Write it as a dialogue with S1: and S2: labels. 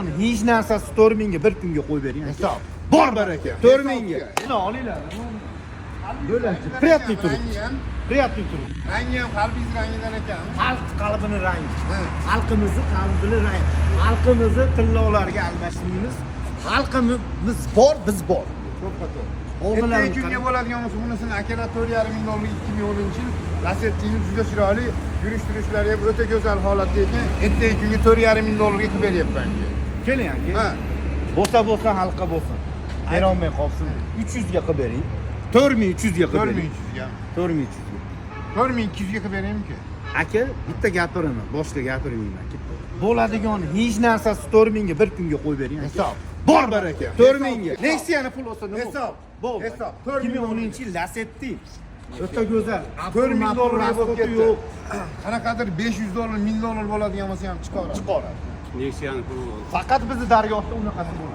S1: Hech narsasi 4000 ga bir kunga qo'yib bering, aka.
S2: Hisob.
S1: Bor baraka. 4000 ga. Buni olinglar. Bo'ladi. Приятный turibdi.
S2: Rangi ham,
S1: Приятный turibdi.
S2: rangi ham qalbingiz rangidan ekan.
S1: Xalq qalbini rangi. Xalqimizni qalbini rangi. Xalqimizni tillolarga almashtirmaymiz. Xalqimiz bor, biz bor.
S2: To'ppa to'g'ri.
S1: O'g'illarni
S2: Ertaga kunga
S1: qarang.
S2: bo'ladigan bo'lsa, bunisini akalar 4,5 ming dollarga 2010-yil Lacetti juda chiroyli, yurish turishlari ham o'ta go'zal holatda ekan. Ertaga kunga 4,5 ming dollarga qilib beryapman.
S1: Keling, aka.
S2: Ha.
S1: Bo'lsa bo'lsin, halqa bo'lsin. Berolmay qolsin. 300 ga qilib bering. 4300 ga qilib bering.
S2: 4300 ga.
S1: 4300 ga.
S2: 4200 ga qilib beraymi-ki?
S1: Aka, bitta gapiraman, boshqa gapirmayman, aka. Bo'ladigan hech narsasi 4000 ga bir kunga qo'yib bering, aka.
S2: Hisob.
S1: Bor baraka. 4000 ga. Nexia'ni pul olsa nima?
S2: Hisob.
S1: Bo'ldi.
S2: Hisob. 4000.
S1: 2010-yil Lacetti. O'ta go'zal.
S2: 4000 dollarga bo'lib ketdi.
S1: Yo'q.
S2: Qanaqadir 500 dollar, 1000 dollar bo'ladigan bo'lsa ham chiqaradi.
S1: Chiqaradi.
S3: Nexia'ni puli.
S1: Faqat bizni dargohda unaqasi bo'ladi.